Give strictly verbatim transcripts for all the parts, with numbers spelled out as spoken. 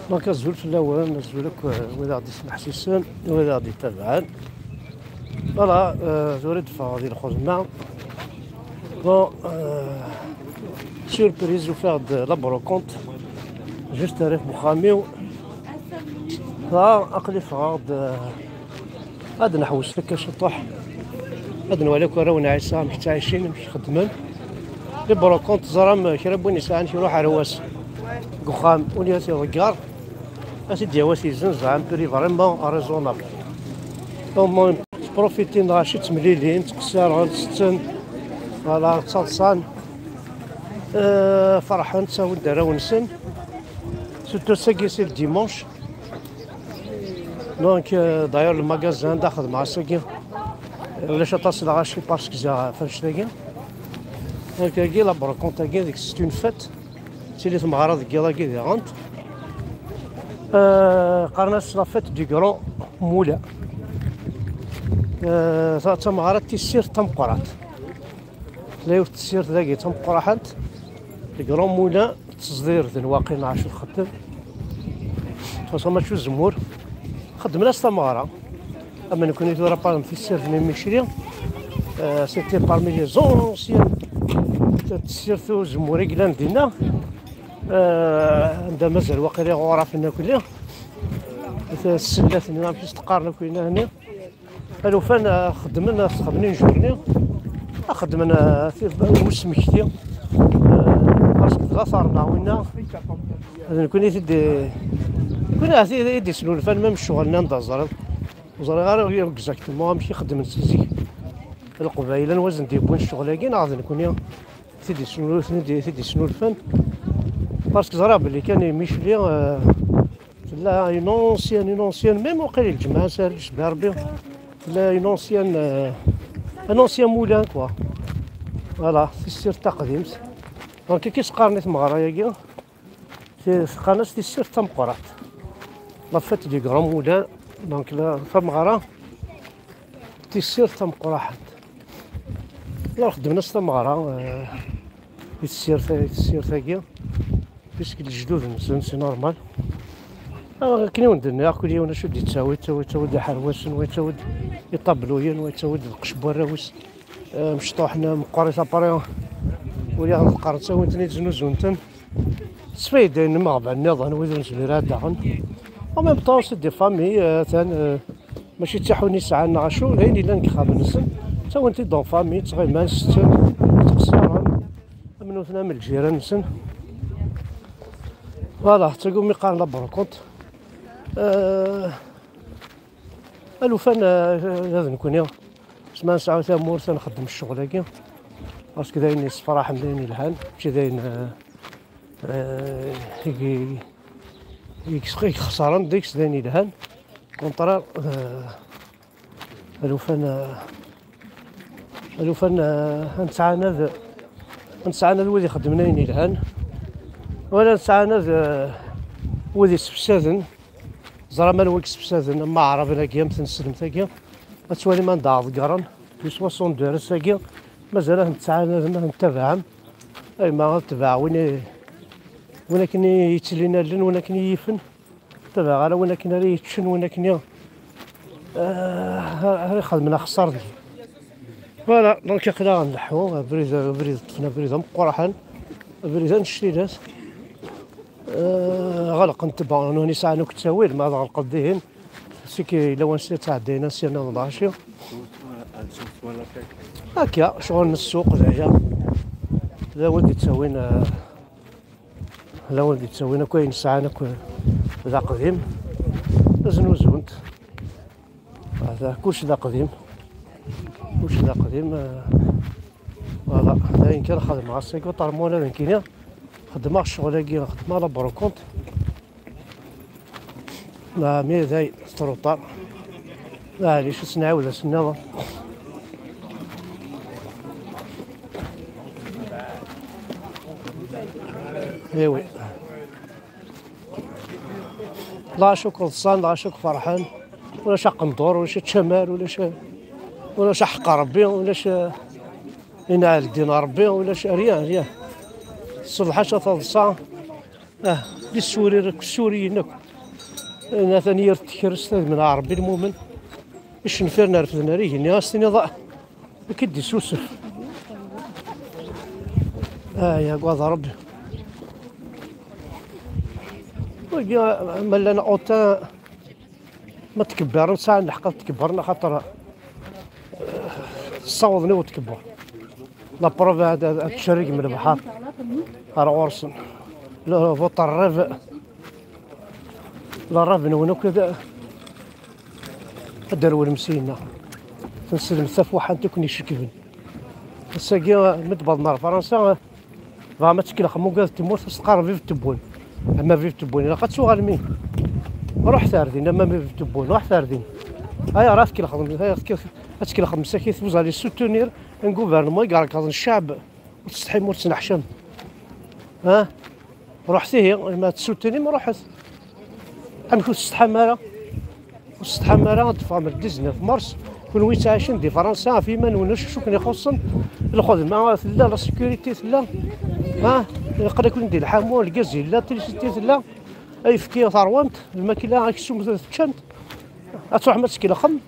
Donc azul fell-awen, azul akk wid aɣ-d-ismeḥsisen, wid aɣ-d-ittabaɛen. Voilà, euh, tura d-ffɣeɣ di lxedma. Bon, euh, surprise, ufiɣ-d la brocante juste rrif n uxxam-iw. Dɣa aql-i ffɣeɣ-d, euh, ad neḥwes akka ciṭuḥ. Ad nwali akk arraw n Ɛisa amek ttɛicin, amek xeddmen. La brocante, teẓram, kra n win yesɛan kra uḥerwas deg uxxam, win i as-iḍegger, ad t-id-yawi ad t-yezzenz à un prix vraiment raisonnable. Au moins, ttprofiti, neɣ acu, ttemlilin, ttqeṣṣiren, ttetten, voilà, ttaḍsan, euh, ferḥen, ttawin-d arraw-nsen. Surtout ass-agi, c'est le dimanche. Donc, euh, d'ailleurs, le magasin d xedmeɣ ass-agi. Ulac aṭas n lɣaci parce que ziɣ ɣef annect-agi. Donc, agi, la brocante-agi, deg c'est une fête. Tili tmeɣra deg yiḍ-agi diɣen. Euh, qqaren-as la fête du grand moulin. Euh, ta d tameɣra n tissirt tameqqrant. Tella yiwet n tessirt dagi d tameqqraḥant, le grand moulin, teẓḍirt n waqil neɣ acu txeddem. Ttwaṣa mačči uzemmur. Xeddmen-as tameɣra. Ama nekkni tura, par exemple, tissirt-nni n Micli, euh, c'était parmi les anciennes, tessirt uzemmur i yellan dinna, euh, anda mazal waqil iɣuraf-nni akk-nni, tsellat-nni, amek i s-teqqaren akk-nni. Alufan, ah, xeddmen, ah, xeddmen injur-nni, ah, xeddmen, ah, usmekti, ah, parce que dɣa terna winna, d nekkni i t-id-, nekkni i t-id-isnulfan, même ccɣel-nni anda ẓriɣ. Ur ẓriɣ ara exactement amek i xeddmen si zik Leqbayel, anwa i sen-d-yewwin ccɣel-agi, neɣ d nekkni i t-id-isnulfan, i t-id-isnulfan. Parce que ẓriɣ belli kan Micli, ah, tella une ancienne, une ancienne, même waqil lǧemɛa Sahel Cebbi Rebbi, tella une ancienne, euh, un ancien moulin, quoi. Voilà, tissirt taqdimt. Donc, akka i s-qqaren i tmeɣra-agi, s-, qqaren-as tissirt tameqqrant. La fête du grand moulin, donc, la, tameɣra, tissirt tameqqraḥant. La xeddmen-as tameɣra, euh, i tessirt, i tessirt-agi. Puisque lejdud-nsen, c'est normal. Ah, akken i wen-d-nniɣ, kul yiwen acu d-yettawi, yettawi, yettawi-d iḥerwasen, wa yettawi-d iṭabluyen, wa yettawi-d lqecc n warraw-is, eh, mecṭuḥen, meqqrit après, wali ɣer lqern, ttawin-ten-id, znuzun-ten. Sfayda-inem aɣban nniḍen, wid ur nezmir ara daɣen. En même temps, c'est des familles, euh, atan, euh, mačči d tiḥun i sɛan neɣ acu, d ayen yellan deg yexxamen-nsen. Ttawin-t-id en famille, ttɣiman, setten, ttqeṣṣiren. Am nutni am lǧiran-nsen. Voilà, d tagi umi qqaren la brocante. Euh, alufan, euh, d nekkni. Sma nesɛa tamurt ad nxeddem ccɣel-agi. Parce que d ayen yessefraḥen, d ayen yelhan. Mačči d ayen, euh, euh, i, i, i ixesren deg-s, d ayen yelhan. Contraire, euh, alufan, euh, alufan, euh, ad nettɛanad, ad nettɛanad wid ixeddmen ayen yelhan, wala ad nettɛanad, euh, wid yessefsaden. Ẓer aman wid yessefsaden, am aɛraben-agi, am tneslemt-agi, ad twalim anda ḍeggren, di soixante-deux ar ass-agi, mazal ad ten-tettɛanadem, ad ten-tettabaɛem. Ayma ad tebɛeɣ win i, win akken i yettlin allen, win akken i yifen. Tabaɣ ara win akken ara yeččen, win akken i, ah, ara ixedmen axeṣṣar deg-i. Voilà, donc aql-aɣ nleḥḥu, abrid, abrid ṭṭfen abrid ameqqraḥen, abrid annect-ilat. Ah, ɣelqen-t, bon, nutni sɛan akk ttawil, ma ɣelqen dihin, c'est que yella wansi ttɛeddayen ansi nniḍen lɛecya. Akka, ccɣel n ssuq d aya. D awal d-ittawin, ah, Llan wid d-ittawin akk ayen sɛan akk d aqdim, znuzun-t. Hada, kullec d aqdim. Kullec d aqdim, eh, voilà, d ayen kan xedmeɣ ass-agi, uṭermu ula d nekkini. Xedmeɣ ccɣel-agi, xedmeɣ la brocante. Ah, mais day, trop tard. Maɛlic, ad s-nɛiwed ass nniḍen. Eh oui. Lɣaci akk ḍsan, lɣaci akk ferḥen. Ulac aqendur, ulac ččamar, ulac, ulac aḥeqq Rebbi, ulac. Inɛel ddin Ṛebbi, ulac rien, rien. Ṣṣbeḥ aca taḍsa. Ah, di ssurir akk, ssuriyen akk. Atan yir tekrest, ad menɛeɣ Ṛebbi lmumen. Icenfiren refden ar igenni, as tiniḍ, ah, ad k-id-isusef. Ah, yagad Ṛebbi. Wagi, ma llan autant, ma tkebbiren, sɛan lḥeqq ad tkebbiren, axaṭer, eh, ssawḍen i utkebber. La preuve, ad, ad, ad tcerrgem lebḥer ar ɣur-sen. Le, votre rêve, le rêve-nwen akk ad, ad d-rewlem syenna. Tensedem tafuḥant i ken-icekkben. Ass-agi, mi d-wwḍen ar Fransa, tebɣam ad tkelxem ugad n tmurt, ad s-teqqarem Vive Tebboune. Ama Vive Tebboune, ilaq ad tuɣalem i. Ruḥet ar din, ama Vive Tebboune, ruḥet ar din. Ayɣer ad tkelxem, ayɣer ad tkelxem, ad tkelxem msakit, vous allez soutenir un gouvernement i irekḍen ccɛeb, ur tsetḥim, ur tettneḥcam. Ha? Ruḥet ihi, ma tessutinim, ruḥet. Amek ur tsetḥam ara? Ur tsetḥam ara ad teffɣem le dix-neuf mars, kunwi ttɛicen di Fransa ɣef yiman-nwen, acu ken-ixuṣṣen? Lxedma tella, la sécurité tella, ha? Aql-aken di lḥamu, lgaz yella, trisiti tella, ayefki terwant, lmakla, aksum teččant, ad truḥem ad tkelxem.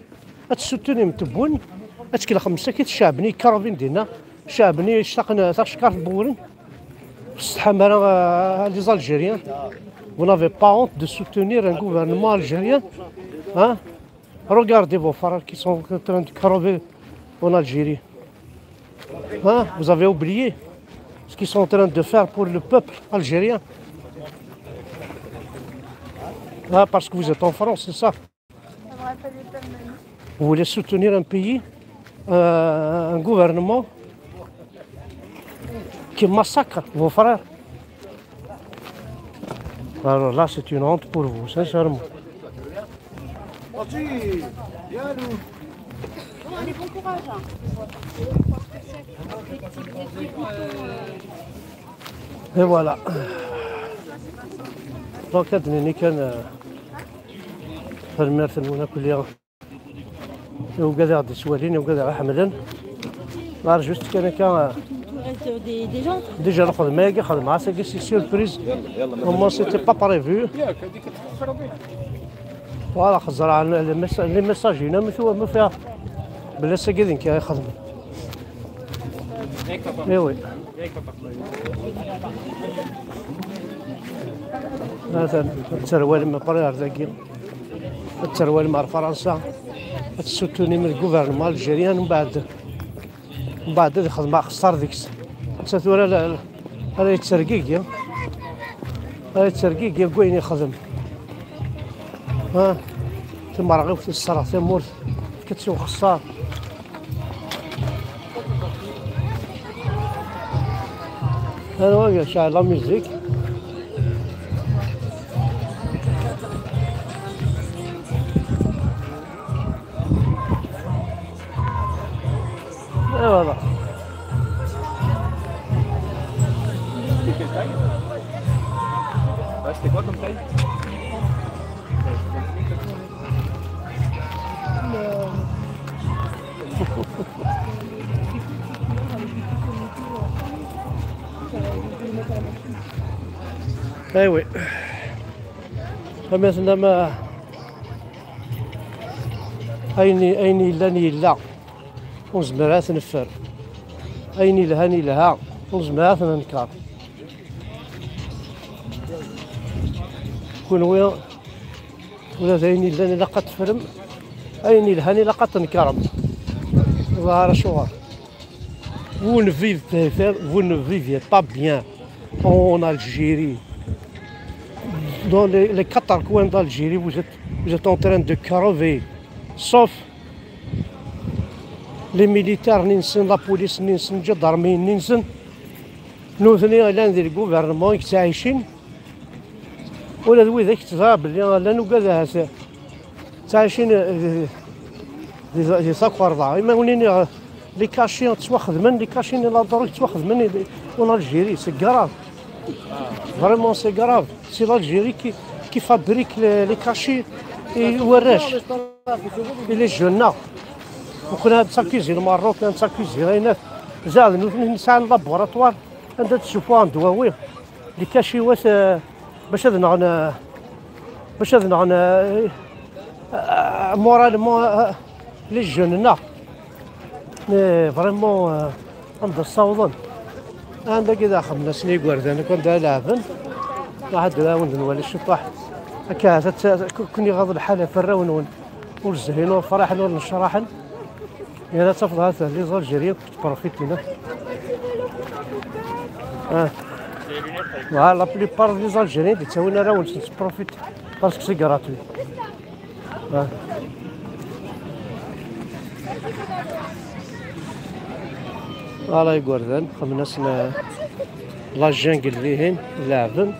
Ad tessutinim Tebboune, ad tkelxem msakit ccɛeb-nni yekkaṛubin dinna, ccɛeb-nni yectaqen tacekkart n wewren. Ur tsetḥam ara, euh, les Algériens. Vous n'avez pas honte de soutenir un gouvernement algérien, hein? Regardez vos frères qui sont en train de crever en Algérie. Hein? Vous avez oublié ce qu'ils sont en train de faire pour le peuple algérien. Ah, parce que vous êtes en France, c'est ça. Vous voulez soutenir un pays, euh, un gouvernement qui massacre vos frères. Alors là, c'est une honte pour vous, sincèrement. Et voilà. Donc, ad d-nini kan, euh, tanemmirt-nwen akk. I ugad i ɣ-d-ittwalin, i ugad i ɣ-iḥemmlen. Ṛjut kan akka. Déjà lxedma-agi xedmeɣ-as-agi si surprise. Au moins, c'était pas prévu. Voilà, xeẓreɣ les messages, les messages-ina, mi tuɣ, mi ufiɣ belli ass-agi d nekk ara ixedmen. Eh oui. Atan, ad terwalem après ar dagi. Ad terwalem ar Fransa. Ad tessutunim le gouvernement algérien, mbeɛd, mbeɛd ad xedmeɣ axeṣṣar deg-s. Netta tura la, la, ara yettergigi. Ara yettergigi deg wayen yexdem. Ha? Timerɣiwt, yesserɣ tamurt, tefka-tt i uxeṣṣar. Anwa i yecɛel la musique? Et voilà. C'était quoi comme taille? Eh oui. Am aten-am, ayen, ayen yellan yella. Ur nezmir ad t-neffer. Ayen yelhan yelha. Ur nezmir ad t-nenker. Kunwi, ula d ayen yellan ilaq ad teffrem. Ayen yelhan ilaq ad tnekṛem. Ẓer acuɣer. Vous ne vivez, vous ne vivez pas bien en Algérie. Dans les, les quatre coins d'Algérie, vous êtes, vous êtes en train de crever. Sauf les militaires-nsen, la police-nsen, gendarmerie-nsen. Nutni llan di le gouvernement i yettɛicin. Ula d widak teẓra belli llan ugad ahat ttɛicin di, di, di takerḍa. Ima ur nini, les cachets ttwaxedmen, les cachets n la drogue ttwaxedmen en Algérie, c'est grave. Vraiment, c'est grave. C'est l'Algérie qui, qui fabrique les, les cachets et warrac. Et les jeunes, non. Donc on a de s'accuser le Maroc, on a de s'accuser, on a Zɛed nutni sɛan laboratoire anda d-ssuffuɣen ddwawi, les cachets, eh, bac ad nɣen, eh, bac ad nɣen, eh, eh, moralement, eh, les jeunes-nneɣ. Mais vraiment, eh, anda ssawḍen. Anda i d axemmen-asen igerdan akk anda leɛben. Ahat d awen-d nwali ciṭuḥ. Akka ahat ad t-, kun iɣaḍ lḥal ɣef warraw-nwen. Ur zhin, ur fraḥen, ur necraḥen. Yal ad tafeḍ ha-t-an, les Algériens ttprofitin, ah. Ah. Voilà, la plupart des Algériens d-ttawin arraw-nsen ttprofitin parce que c'est gratuit. Ah. Voilà igerdan, xemmen-asen, ah, la jungle dihin, leɛben.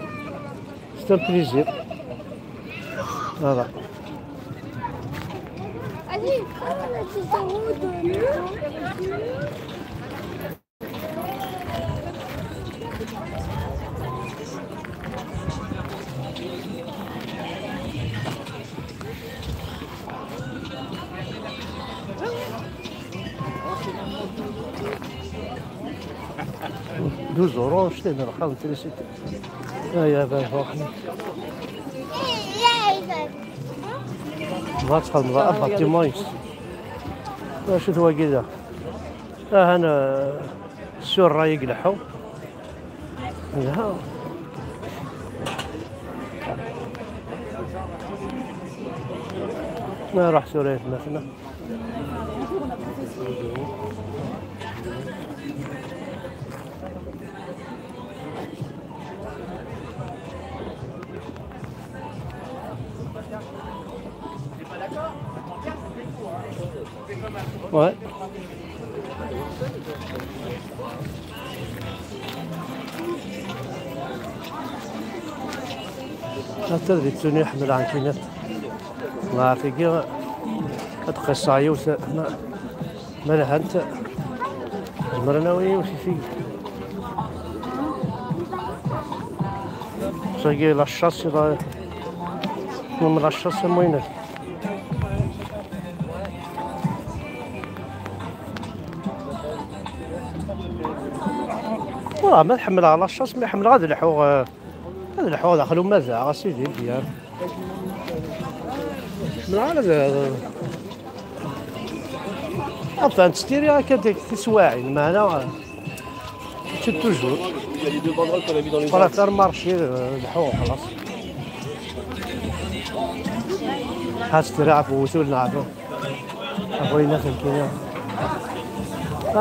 C'est un plaisir. Voilà. Douze euros, acheter une rafale d'électricité. Ah, ya ben, ruḥ. Ma txedmeḍ appartement-is. Acu-t wagi da? Aha, sur ṛṛay i ileḥḥu. Aha. Ma ruḥ tura yetma-tneɣ. Ouais. Ata d ituni ḥemmleɣ akinat. Ɣer tigi ad qisseɣ yiwet ma, ma lhant. Zemren awi yiwet i tigi. Tagi la chasse, la, même la chasse am wayen. Ur ma ḥemmleɣ la chasse, mi ḥemmleɣ ad lḥuɣ, eh, ad lḥuɣ daxel umadaɣ, a sidi, bien. Ḥemmleɣ ara ad, ad, enfin, ttiriɣ akka tiswaɛin, meɛna, eh, c'est toujours. Voilà, faire marcher, eh, lḥuɣ, xlaṣ. Ḥas ttiriɣ ɣef uwtul n ɛadu. Ɣef wayen aten kina.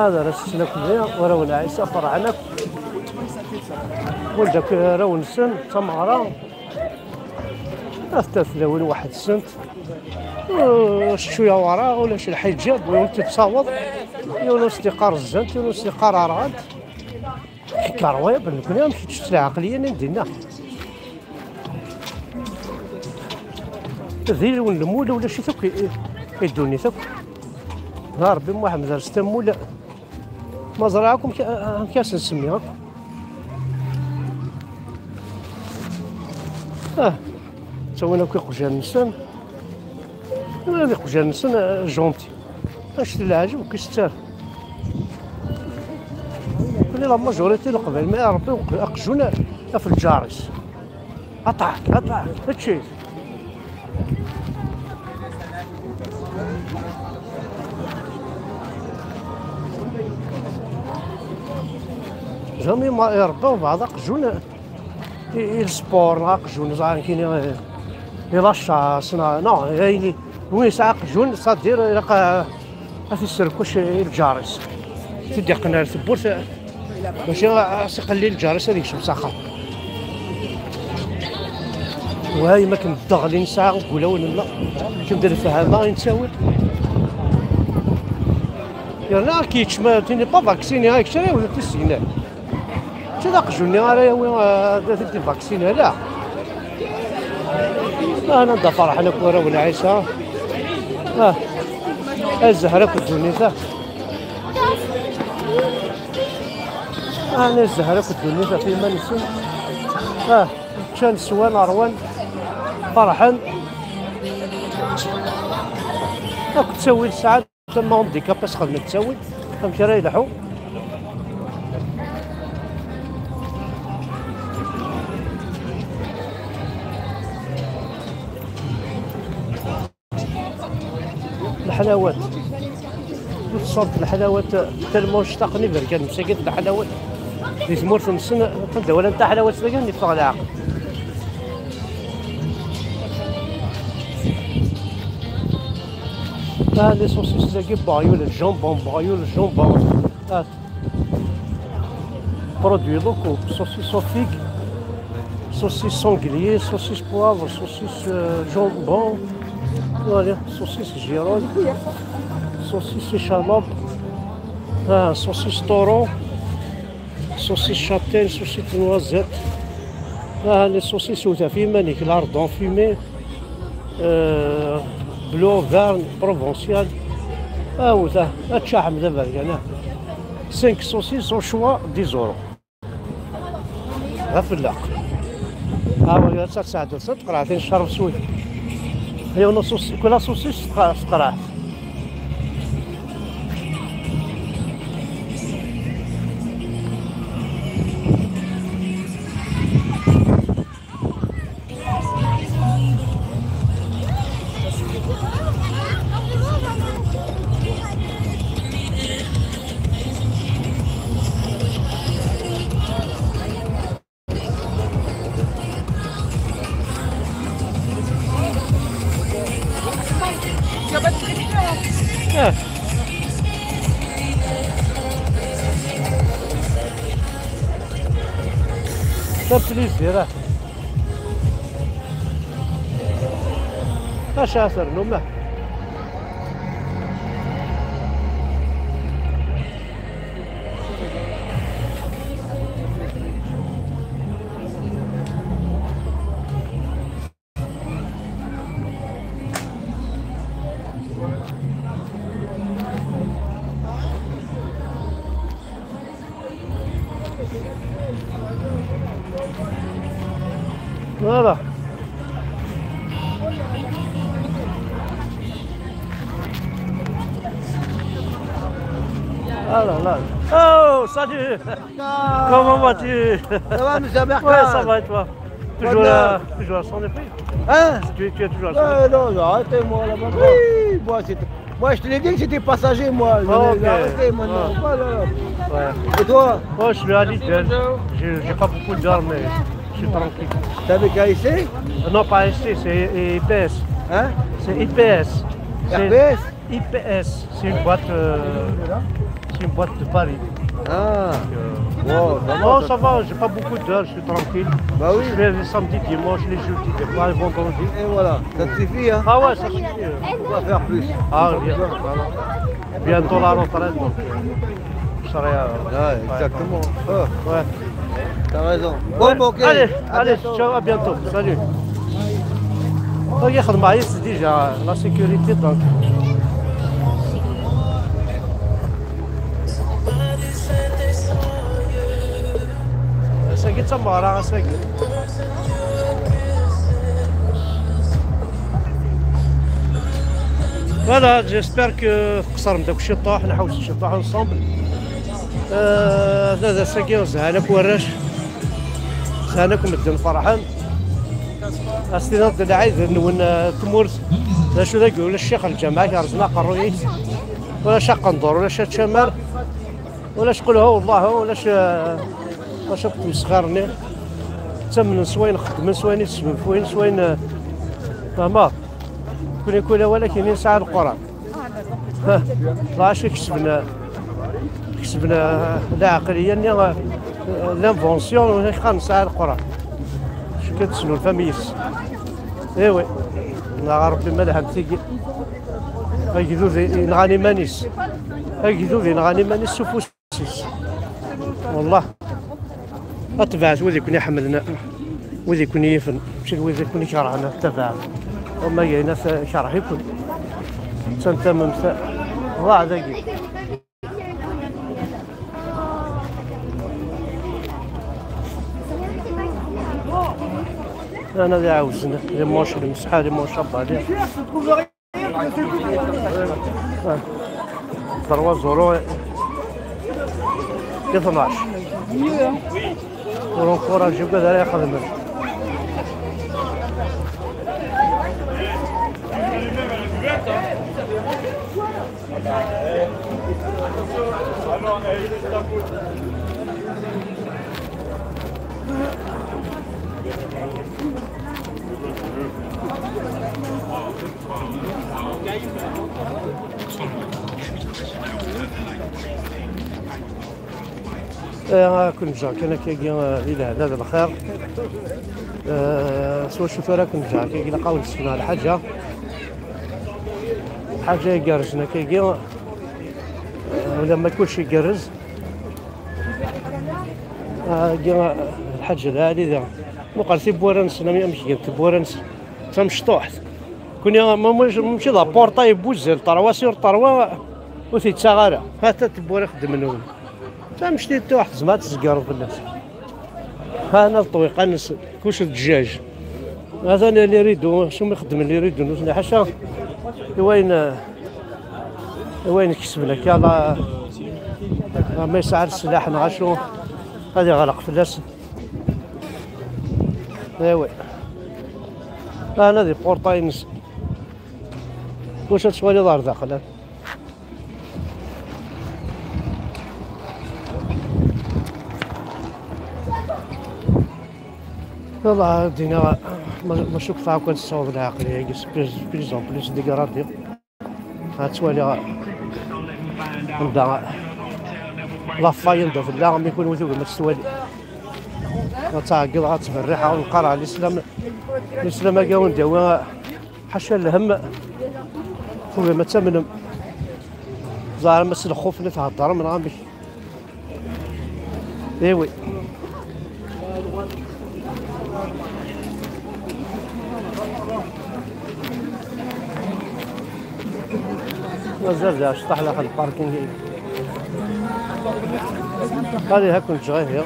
Ad ara sessen akk diɣ warraw n Ɛisa, ferḥen akk. Wid akk arraw-nsen, d tameɣra. At tlawin weḥd-sent. Ur s-ttu awara, ulac lḥiǧab, ur tent-id-taweḍ. Yiwen ur s-t-iqqar zzant, yiwen ur s-t-iqqar rɣant. Incroyable, nekkni amek i tečč lɛeqliya-nni n dinna? D ilwen lmul, ulac-it akk i, i, i ddunit akk. D Ṛebbi Muḥemmed, rret amul. Ma ẓriɣ akk amek, amek ad sen-semmiɣ akk. Ah, ttawin akk iqjan-nsen. Ad iqjan-nsen, eh, gentil. Annect n leɛǧeb deg istar. Fell-i la majorité n Leqbayel, ma iṛebbi aqjun ɣef lǧar-is. Aṭak, aṭak, ečč-it. Jamais ma iṛebba webɛaḍ aqjun. I, i lsport, neɣ aqjun, ẓer kini, eh, i la chasse, neɣ, neɣ, eh, ayen i, win yesɛa aqjun, c'est-à-dire, ilaq, eh, ad t-isserkuc i lǧar-is. T-id-iqqen ar tewwurt, eh, mačči, eh, ad s-iqelli lǧar-is ad yekcem s axxam. Way, ma kem-ddeɣlin sɛa deg wulawen-nneɣ, kem-d lefhama i nettawi. Yerna ad k-yečč ma tu n'es pas vacciné, ad k-yečč ara yewten tisegna. Mačči d aqjun-nni ara yawi, eh, ad t-id-vaksini, ala. Ah, anda ferḥen akk warraw n Ɛisa. Ah, ay zzher akk ddunit, ah. Ah, ay zzher akk ddunit ɣef yiman-nsen. Ah, ččan, swan, ṛwan, ferḥen. Akk ttawil sɛan. Tama handicapés xedmen ttawil, amek ara yelḥu? Leḥlawat. Ur tṣabt leḥlawat, tellement ctaqen iberkan msakit leḥlawat. Di tmurt-nsen, anda walan taḥlawat dagan yeffeɣ leɛqel. Ah, les saucisses dagi, baɣyul, jambon, baɣyul, jambon. Ah. Produits locaux, saucisses aux figues, saucisses sanglier, saucisses poivre, saucisses, euh, jambon, voilà, saucisses girolles, saucisses échalotes, ah, saucisses taureau, saucisses châtaignes, saucisses noisettes, ah, les saucisses au tafimé, lardons fumés, euh, bleu, verne, provençal. Ah, ou ça, ah, tchahem, cinq saucisses au choix, dix euros. Ɣef llaq. Ah, wagi, ass-a tseɛdel s tqerɛet n ccerf swi. Yiwen uṣuṣ-, kul aṣuṣiṣ s tqa-, s tqerɛet. Ah. Ça plaisir, ah. Acu ara ternum, ah? Voilà. Ah là là. Oh, salut. Comment vas-tu? Ça va, monsieur Merkel? Ouais, ça va et toi? Toujours là, toujours à son effet. Hein? Tu, tu es toujours à son effet. Euh, non, non, arrêtez-moi là-bas. Oui, moi, c'est, moi, je te l'ai dit que c'était passager, moi. Je Ah, ok. Arrêtez maintenant. Ah. Voilà. Ouais. Et toi? Moi, je suis à Lidl. Je, j'ai pas beaucoup d'heures, mais je suis tranquille. T'es avec A S C? Euh, non, pas A S C, c'est I P S. Hein? C'est I P S. C'est R P S? I P S, c'est une boîte, euh, c'est une boîte de Paris. Ah. Donc, euh, bon, ça va, non, ça va, j'ai pas beaucoup d'heures, je suis tranquille. Bah oui. Je fais les samedis, dimanches, les jeudis, des fois, les vendredis. Et voilà, ça te suffit, hein? Ah ouais, ça suffit. On va faire plus. Ah, bien, voilà. Bientôt la retraite, donc, euh, je serai, euh, ouais, exactement. Ah. Ouais. T'as raison. Bon, ouais. Bon, ok. Allez, à allez, bientôt. Ciao, à bientôt. Salut. Donc, il y a déjà la sécurité, donc. Ass-agi d tameɣra, ass-agi. Voilà, j'espère que tqeṣrem-d akk ciṭuḥ, nḥewwes ciṭuḥ ensemble. Euh, d ass-agi zhan akk warrac, zhan akk medden ferḥen. As-tiniḍ d lɛid-nwen, euh, tmurt. D acu dagi, ulac ccix lǧameɛ, kerzen aqerruy-ik. Ulac aqendur, ulac ččamar. Ulac qulhu wallahu, ulac, eh, ulac akk tmesxir-nni. Ttamnen s wayen xeddmen, s wayen i d-snulfuyen, s wayen, eh, fehmeḍ? Kuni kul awal akkin i nesɛa Leqran. Ha, lɣaci kesben, kesben, eh, lɛeqliya-nni, eh, l'invention, u ixxan nesɛa Leqran. Cukkeɣ ad tesnulfam yis. Eh oui. Neɣ Rebbi malḥem tigi. Agdud yenɣan iman-is. Agdud yenɣan iman-is s ufus. Wallah, ad tebɛet wid i ken-iḥemmlen, wid i ken-yifen, mačči d wid i ken-ikerhen, ad tebɛet. Wama gayna kerh-iken. Ttamen-t, ḍaɛ dagi. Ana d iɛawzen, les manches, lemsḥa, les manches à balai. Trois euros. Tnac. Ur encouragé wid ara ixedmen. Eh, ad ken-ǧǧeɣ kan akkagi, eh, di lehna d lxir. Eh, s wacu tura ad ken-ǧǧeɣ akkagi, ilaq ad wen-d-ssekneɣ lḥaǧa. Lḥaǧa igerrzen akkagi. Eh, ulamma kullec igerrez. Agi, eh, lḥaǧa lɛali da. Muqel tiwwura-nsen, am-, amek gant tiwwura-nsen. D tamecṭuḥt. Kuni ma-, ma-, mačči d apurṭay n wuzzal, ṭerwa sur ṭerwa, ur t-yettaɣ ara. Hata tiwwura xeddmen-nwen. Tamecṭuḥt tzemreḍ ad tzegreḍ fell-as. Ha-, hana ṭṭwiqa-nnes, kullec d ddjaj. Atan les rideaux, acu mi xeddmen les rideaux nutni, ḥaca i wayen, i wayen kesben akka, la, la ma yesɛa leslaḥ neɣ acu, ad iɣleq fell-asen. Iwi. Hana di purṭay-nnes. Wacu ad twaliḍ ɣer daxel? Wallah, dina, ma, ma cukkeɣ akk ad tessaweḍ leɛqel-agi, c'est plus, plus en plus dégradé. Ad twaliɣ anda la faille anda tella, mi kunwi tugim ad tt-twali. Ad tɛeggeḍ, ad ttberriḥeɣ, nqarreɛ l'islam, l'islam-agi ur d-yawi ḥaca lhemm, tugim ad tamnem. Ẓer ma s lxuf la theddrem neɣ amek? Eh oui. Mazal da acṭaḥ daxel parking. Allez, ha ken-ǧǧeɣ ihi.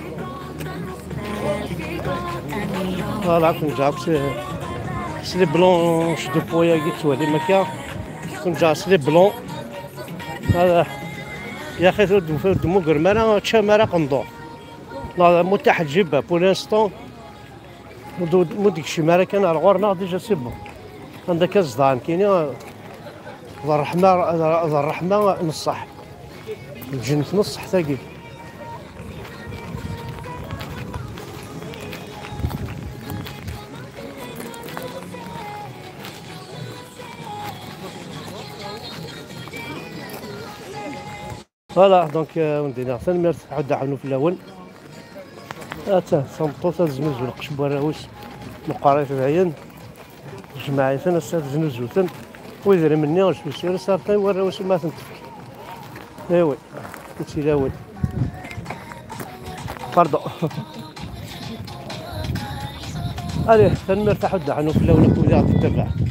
Voilà, ha ken-ǧǧeɣ s, s les blanches de peau-agi tettwalim akka. Ken-ǧǧeɣ s les blancs. Hada. Ya axi, ur d-, ur d-tmugrem ara, ur teččam ara aqendur. Neɣ d mutaḥ lǧiba, pour l'instant. Ur d-, ur d-, ur d-yekcim ara kan ar ɣur-neɣ, déjà c'est bon. Anda akka zedɣen kini, d ṛṛeḥma, d ṛṛeḥma n ṣṣeḥ. Lǧennet n ṣṣeḥ tagi. Voilà, donc, euh, wen-d-iniɣ tanemmirt, ḥedd aḥunu fell-awen. Ata tameṭṭut ad teznuzu lqecc n warraw-is, meqqar-it dayen. Jmeɛ-iten ass-a, teznuzu-ten. Wi idrimen-nni, je suis sûr, certains i warraw-is ma ten-tefk. Eh oui, ur ttili awal. Pardon. Allez, tanemmirt a ḥedd aḥunu fell-awen akked i aɣ-d-ittabaɛen.